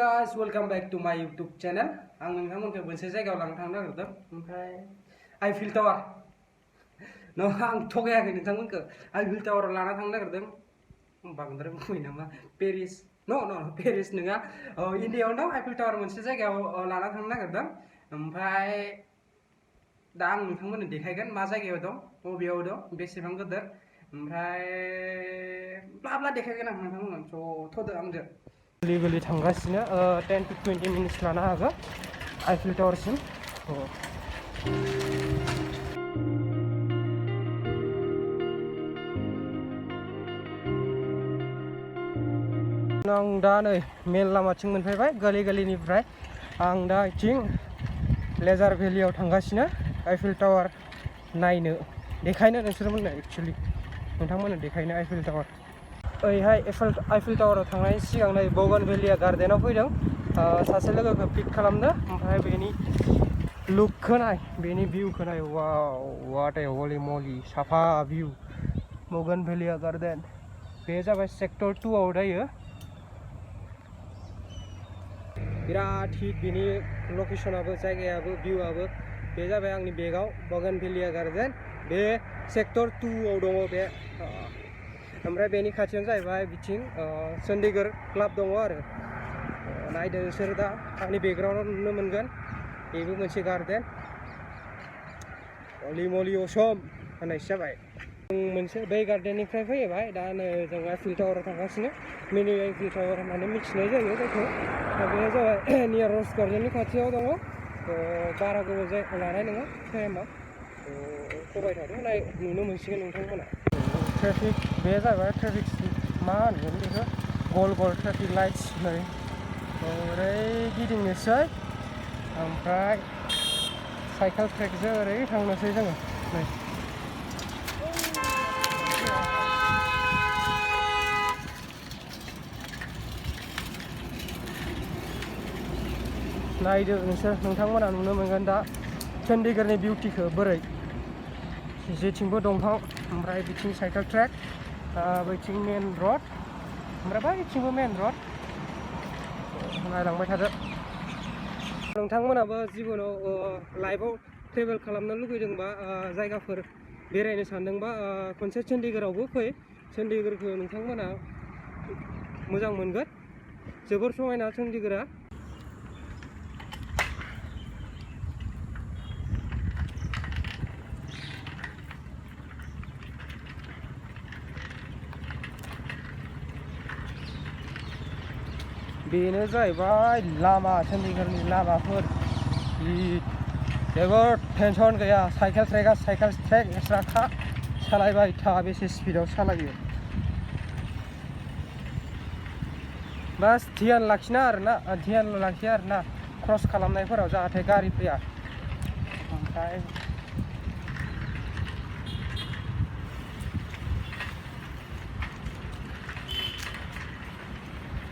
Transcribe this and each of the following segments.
guys, welcome back to my YouTube channel. आं नोंथांमोनखौ मोनसे जायगायाव लांनो थांनो नागिरदों ओमफ्राय आइफेल टावार आं थगायाखै नोंथांमोनखौ आइफेल टावाराव लाना थांनो नागिरदों बांद्राय बुंबाय नामा पेरिस पेरिस नङा इन्डियायावनो दं आइफेल टावार मोनसे जायगायाव लाना थांनो नागिरदों ओमफ्राय दा आं नोंथांमोननो देखायगोन मा जायगायाव दं बबेयाव दं बेसेबां गिदिर ओमफ्राय ब्ला ब्ला देखायगोन आं नोंथांमोननो स' थ'दो आंजों गली थांगासिनो 10 to 20 minutes लानो हागौ आइफेल टावारसिम आं दा नै मेन लामाथिं मोनफैबाय गलिनिफ्राय आं दा आथिं लेजार भेलियाव थांगासिनो आइफेल टावार नायनो देखायनो नोंसोरमोननो एक्चुअली नोंथांमोननो देखायनो आइफेल टावार ओरैहाय आइफेल टावाराव थांनायनि सिगां नै बोगनभेलिया गार्डेनाव फैदों सासे लोगोखौ पिक खालामनो ओमफ्राय बेनि लुकखौ नाय बेनि भिउखौ नाय वाव वाट ए हली मली साफा भिउ बोगनभेलिया गार्डेन बे जाबाय सेक्टर 2 आव दायो बिराद हिट बेनि लकेसनाबो जायगायाबो भिउआबो बे जाबाय आंनि बेगाव बोगनभेलिया गार्डेन बे सेक्टर 2 आव दङ बे ओमफ्राय बेनि खाथियावनो जाहैबाय बिथिं चंडीगढ़ क्लाब दङ आरो नायदो नोंसोर दा आंनि बेकग्राउन्डआव नुनो मोनगोन बेबो मोनसे गार्डेन हली मली असम होननायसो जाबाय जों मोनसे बै गार्डेननिफ्राय फैबाय दा नै जों आइफेल टावाराव थांगासिनो मिनि आइफेल टावार होननानै मिथिनाय जायो जायखौ बे जाबाय नियार र'ज गार्डेननि खाथियाव दङ बारा गोबाव लानाय नङा टाइमा फैबाय थादों नाय नुनो मोनसिगोन नोंथांमोना ट्रेफिक बे जाबाय ट्रेफिक मा होनगोन बेखौ गल गल ट्रेफिक लाइट्स नै ओरै गिदिंनोसै ओमफ्राय साइकेल ट्रेकजों ओरै थांनोसै जोङो नै नायदो नोंथांमोना नुनो मोनगोन दा चंडीगढ़नि बिउटिखौ बोरै जेथिंबो दंफां ओमफ्राय बिथिं साइकेल ट्रेक बैथिं मेन रड ओमफ्राय बैथिंबो मेन रड नायलांबाय थादो नोंथांमोनाबो जिबनाव लाइफआव ट्रेभेल खालामनो लुगैदोंबा जायगाफोर बेरायनो सानदोंबा खनसे चंडीगढ़आवबो फै चंडीगढ़खौ नोंथांमोना मोजां मोनगोन जोबोर समायना चंडीगढ़आ बेनो जाहैबाय लामा चंडीगढ़नि लामाफोर जेबो टेनसन गैया साइकेल ट्रेकआ साइकेल ट्रेक एक्सट्राखा सालायबाय था बेसे स्पिडआव सालायो बास ध्यान लाखिया आरोना क्रस खालामनायफोराव जाहाथे गारि फैया ओमफ्राय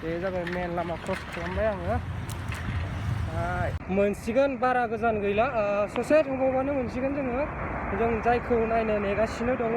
बे जाबाय मेन लामा क्रस खालामबाय आङो मोनसिगोन बारा गोजान गैला ससे थांबावबानो मोनसिगोन जों जायखौ नायनो नेगासिनो दङ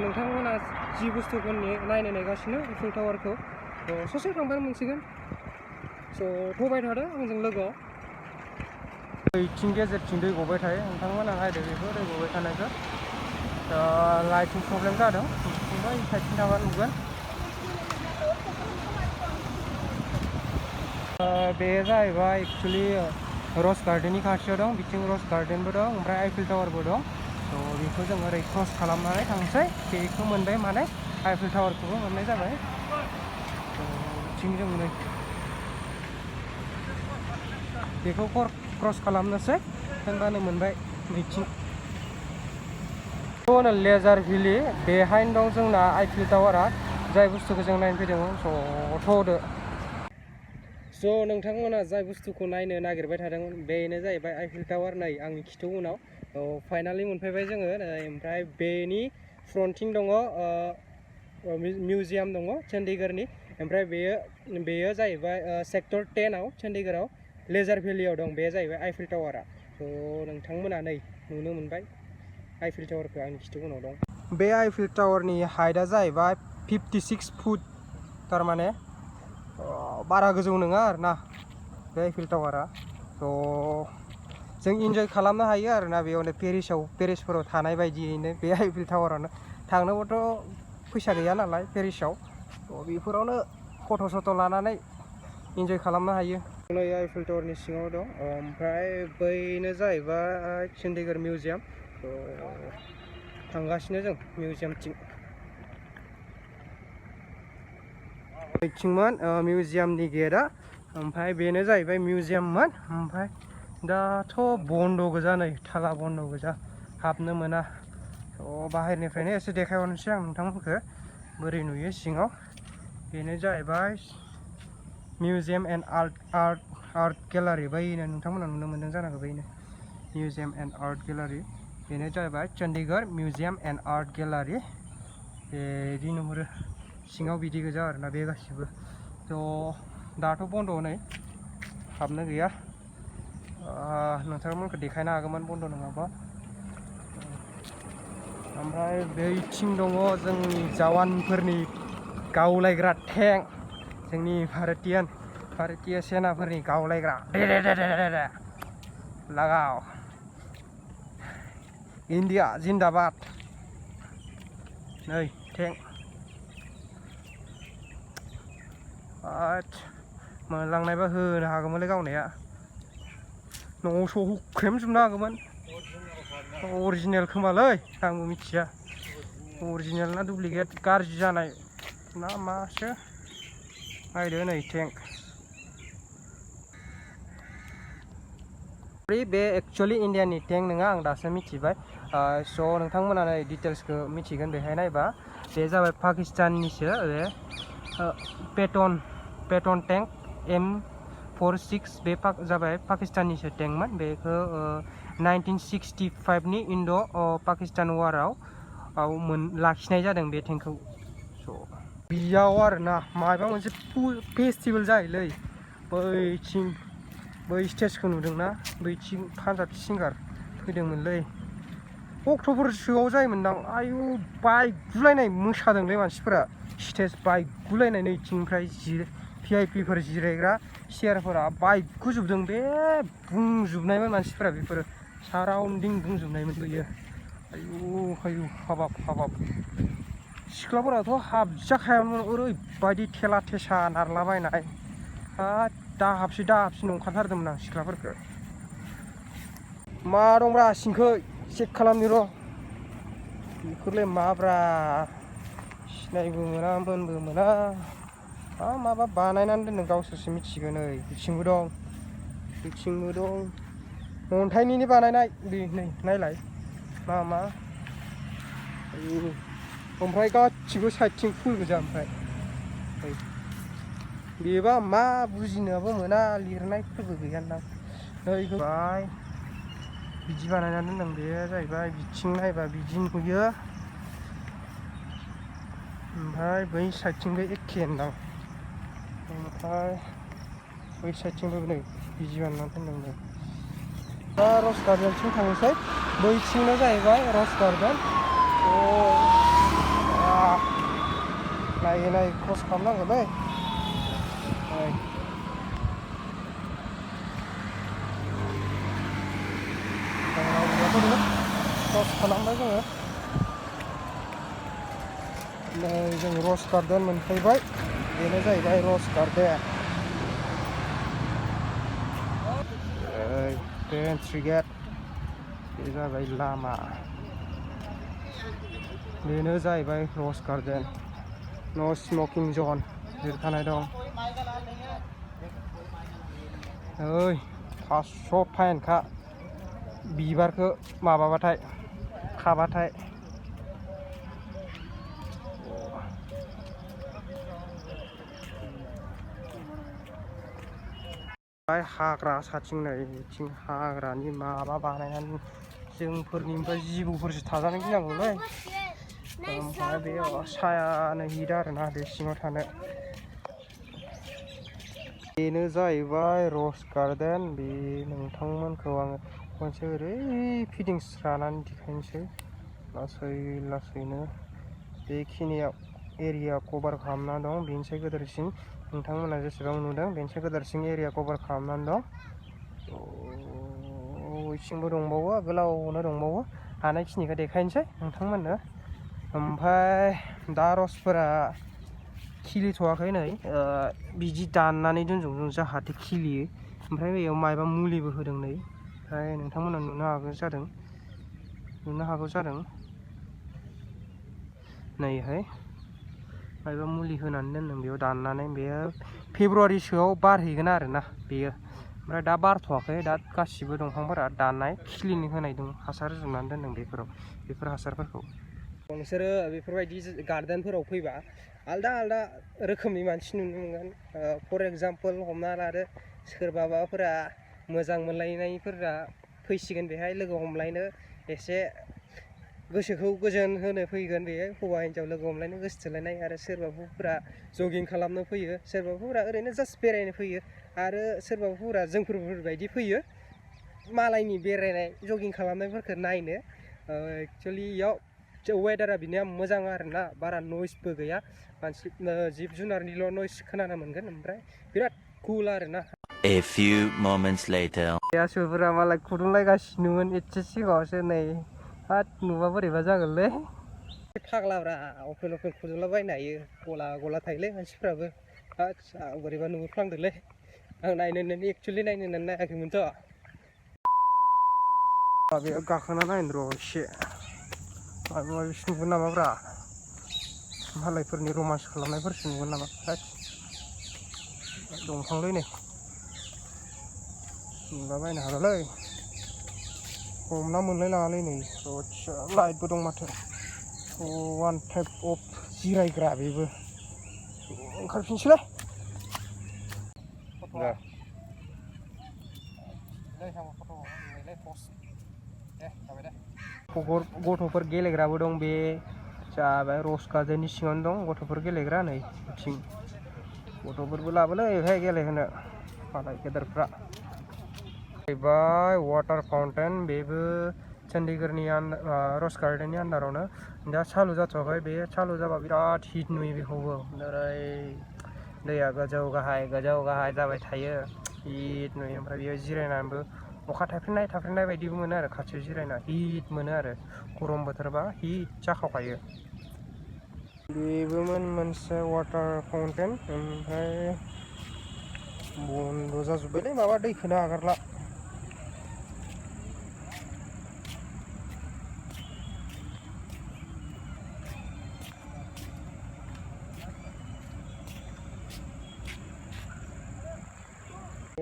नोंथांमोना जि बुस्थुखौ नायनो नेगासिनो आइफेल टावारखौ ससे थांबानो मोनसिगोन स' फैबाय थादो आंजों लोगोआव बैथिं गेजेरथिं दै गबाय थायो नोंथांमोना नायदो बेखौ दै गबाय थानायखौ लाइटिं प्रब्लेम जादों ओमफ्राय साइडथिं थांबा नुगोन बे जाहैबाय एक्चुअली र'ज गार्डेननि खाथियाव दं बिथिं र'ज गार्डेनबो दं ओमफ्राय आइफेल टावारबो दं थ' बेखौ जों ओरै क्रस खालामनानै थांसै बेखौ मोनबाय माने आइफेल टावारखौबो मोननाय जाबाय बिथिं जों नै बेखौ क्रस खालामनोसै होनबानो मोनबाय बिथिं लेजार भेलि बेहायनो दं जोंना आइफेल टावारा जाय बुस्थुखौ जों नायनो फैदोंमोन स' थ'दो स' नोंथांमोना जाय बुस्थुखौ नायनो नागिरबाय थादोंमोन बेनो जाहैबाय आइफेल टावार नै आंनि खिथु उनाव फाइनालि मोनफैबाय जोङो ओमफ्राय बेनि फ्रन्टिं दङ मिउजियाम दङ चंडीगढ़नि ओमफ्राय बेयो जाहैबाय सेक्टर 10 आव चंडीगढ़आव लेजार भेलियाव दं बे जाहैबाय आइफेल टावारा स' नोंथांमोना नै नुनो मोनबाय आइफेल टावारखौ आंनि खिथु उनाव दं बे आइफेल टावारनि हाइटआ जाहैबाय 56 फुट थारमाने बारा गोजौ नङा आरोना बे आइफेल टावारा थ' जों इन्जय खालामनो हायो आरोना बेयावनो पेरिसफोराव थानाय बायदियैनो बे आइफेल टावारावनो थांनोबोथ' फैसा गैया नालाय पेरिसाव थ' बेफोरावनो फट' सट' लानानै इन्जय खालामनो हायो। नै आइफेल टावारनि सिङाव दं ओमफ्राय बैनो जाहैबाय चन्डीगढ़ मिउजियाम थ' थांगासिनो जों मिउजियामथिं। बैथिंमोन मिउजियामनि गेटआ ओमफ्राय बेनो जाहैबाय मिउजियाममोन ओमफ्राय दाथ' बन्द' गोजा नै थाला बन्द' गोजा हाबनो मोना थ' बाहेरनिफ्रायनो एसे देखायहरनोसै आं नोंथांमोनखौ बोरै नुयो सिङाव। बेनो जाहैबाय मिउजियाम एन्ड आर्ट गेलारि बैनो नोंथांमोना नुनो मोन्दों जानांगौ बैनो मिउजियाम एन्ड आर्ट गेलारि बेनो जाहैबाय Chandigarh museum and art gallery बिदि नुहुरो सिङाव बिदि गोजा आरोना बे गासिबो थ' दाथ' बन्द' नै हाबनो गैया नोंथांमोनखौ देखायनो हागौमोन बन्द' नङाबा। ओमफ्राय बैथिं दङ जोंनि जवानफोरनि गावलायग्रा टेंक जोंनि भारतीय सेनाफोरनि गावलायग्रा लागाव इन्डिया जिन्दाबाद नै टेंक मोनलांनायबा होनो हागौमोनलै गावनाया न'आव हुख्रेमजोबनो हागौमोन। अरिजिनेल खोमालै आंबो मिथिया अरिजिनेल ना डुप्लिकेट गाज्रि जानाय ना मासो नायदो नै टेंक बे एक्चुअलि इन्डियानि टेंक नङा आं दासो मिथिबाय स' नोंथांमोना नै डिटेल्सखौ मिथिगोन बेहाय नायबा बे जाबाय पाकिस्ताननिसो पेटन टेंक M46 बे जाबाय पाकिस्ताननिसो टेंकमोन बेखौ 1965 नि इन्ड' पाकिस्तान वाराव लाखिनाय जादों बे टेंकखौ। स' बेयाव आरोना माबा मोनसे फेस्टिभेल जायोलै बैथिं बै स्टेजखौ नुदोंना बैथिं पान्जाबि सिंगार फैदोंमोनलै अक्ट'बरसोआव जायोमोनदां आयु बाइक गुलायनाय मोसादोंलै मानसिफोरा स्टेज बाइक गुलायनाय नैथिंनिफ्राय VIP फोर जिरायग्रा चेयारफोरा बाइक गुजोबदों बे बुंजोबनायमोन मानसिफोरा बेफोरो साराउन्डिं बुंजोबनायमोन बैयो आयु हाबाब सिख्लाफोराथ' हाबजाखायामोन ओरैबायदि थेला थेसा नारलाबायनाय दा हाबसै नंखाथारदोंमोन आं सिख्लाफोरखौ मा दंब्रा सिंखै चेक खालामनि र' बेफोरलाय माब्रा सिनायबो मोना मोनबो मोना माबा बानायनानै दोनदों गावसोरसो मिथिगोन नै बिथिंबो दं अन्थाइनिनो बानायनाय बे नै नायलाय मा ओमफ्राय गासिबो साइडथिं फुल गोजा ओमफ्राय बेबा मा बुजिनोबो मोना लिरनायफोरबो गैयानदां नै बिदि बानायनानै दोनदों बे जाहैबाय बिथिं नायबा बिदि नुयो ओमफ्राय बै साइडथिंबो एखे होनदां ओमफ्राय बै साइडथिंबो नै बिदि बानायनानै दोनदों दा रस गार्डेनसिम थांनोसै बैथिंनो जाहैबाय रस गार्डेन नायै क्रस खालामनांगौलै क्रस खालामबाय जोङो नै जों रस गार्डेन मोनफैबाय बेनो जाहैबाय रस गार्डेन बे एन्ट्रि गेट बे जाबाय लामा बेनो जाहैबाय रस गार्डेन नो स्मकिं जन लिरखानाय दं 500 फाइनखा बिबारखौ माबाबाथाय खाबाथाय हाग्रा साथिं नै बिथिं हाग्रानि माबा बानायनानै जोंफोरनिफ्राय जिबौफोरसो थाजानो गिनांगौलै ओमफ्राय बेयाव सायानो हिट आरोना बे सिङाव थानो बेनो जाहैबाय रस गार्डेन बे नोंथांमोनखौ आङो खनसे ओरै फिदिंस रानानै देखायनोसै लासैनो बेखिनियाव एरिया कभार खालामना दं बेनिसाय गोदोरसिन नोंथांमोना जेसेबां नुदों बेनिफ्राय गोदोरसिन एरिया कभार खालामनानै दं। इसिंबो दंबावो गोलावनो दंबावो हानायखिनिखौ देखायनोसै नोंथांमोननो। ओमफ्राय दा रसफोरा खिलिथ'वाखै नै बिदि दाननानै दोनजों जाहाथे खिलियो। ओमफ्राय बेयाव मायबा मुलिबो होदों नै। ओमफ्राय नोंथांमोना नुनो हागौ जादों नैहाय मायबा मुलि होनानै दोनदों बेयाव दाननानै। बेयो फेब्रुवारिसोआव बारहैगोन आरोना बेयो। ओमफ्राय दा बारथ'वाखै, दा गासिबो दंफांफोरा दाननाय खिलिनो होनाय दं, हासार होजोबनानै दोनदों बेफोर हासारफोरखौ। नोंसोरो बेफोरबायदि गार्डेनफोराव फैबा आलदा आलदा रोखोमनि मानसि नुनो मोनगोन। फर एग्जाम्पल हमना लादो सोरबाबाफोरा मोजां मोनलायनायफोरा फैसिगोन बेहाय लोगो हमलायनो, एसे गोसोखौ गोजोन होनो फैगोन बेहाय हौवा हिन्जाव लोगो हमलायनो गोसो थोलायनाय। आरो सोरबाफोरा जगिं खालामनो फैयो, सोरबाफोरा ओरैनो जास्ट बेरायनो फैयो, आरो सोरबाफोरा जोंफोरबायदि फैयो मालायनि बेरायनाय जगिं खालामनायफोरखौ नायनो। एक्सुवेलि इयाव वेदारा बिनिया मोजां आरोना, बारा नइसबो गैया, मानसि जिब जुनारनिल' नइस खोनानो मोनगोन। ओमफ्राय बिराद कुल आरोना। A few moments later. यासुफोरा मालाय फुदुंलायगासिनोमोन एसे सिगाङावसो नै। हाथ नुबा बोरैबा जागोनलै। फाग्लाब्रा अफेल फुदुंलाबायनो हायो, गला थायोलै मानसिफ्राबो। आदसा बोरैबा नुफ्लांदोलै, आं एक्सुवेलि नायनो होननानै नायाखैमोनथ'। बेयाव गाखोना नायनो र' एसे माबा माबि नुगोन नामाब्रा, मालायफोरनि रमान्स खालामनायफोरसो नुगोन नामा। दंफांलै नै नुलाबायनो हागौलै, हमना मोनलायलाङालै नै। आदसा लाइटबो दं माथो, वान टाइप अफ जिरायग्रा बेबो। ओंखारफिनसैलै। गथ'फोर गेलेग्राबो दं, बे जाबाय रस गार्डेननि सिङावनो दं गथ'फोर गेलेग्रा। नै बिथिं गथ'फोरबो लाबोलै बेहाय गेलेहोनो मालाय गेदेरफ्रा। जाहैबाय वाटार फाउन्टेन, बेबो चन्डीगढ़नि रस गार्डेननि आन्दारावनो। दा चालु जाथ'वाखै, बे चालु जाबा बिराद हिट नुयो बेखौबो। ओरै दैया गोजौ गाहाय जाबाय थायो, हिट नुयो। ओमफ्राय बेयाव जिरायनानैबो अखा थाफ्रिनाय बायदिबो मोनो आरो, खाथियाव जिरायना हिट मोनो आरो। गरम बोथोरबा हिट जाखावखायो। बेबोमोन मोनसे वाटार फाउन्टेन, ओमफ्राय बन्द जाजोब्बायलै, माबा दैखौनो आगारला।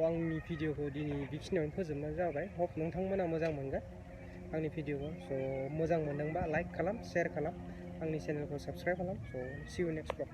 आंनि भिडिअखौ दिनै बेखिनियावनो फोजोबनाय जाबाय। हप नोंथांमोना मोजां मोनगोन आंनि भिडिअखौ। स' मोजां मोनदोंबा लाइक खालाम, शेयार खालाम, आंनि चेनेलखौ साबस्क्राइब खालाम। स' सि इउ नेक्स्ट ब्लग।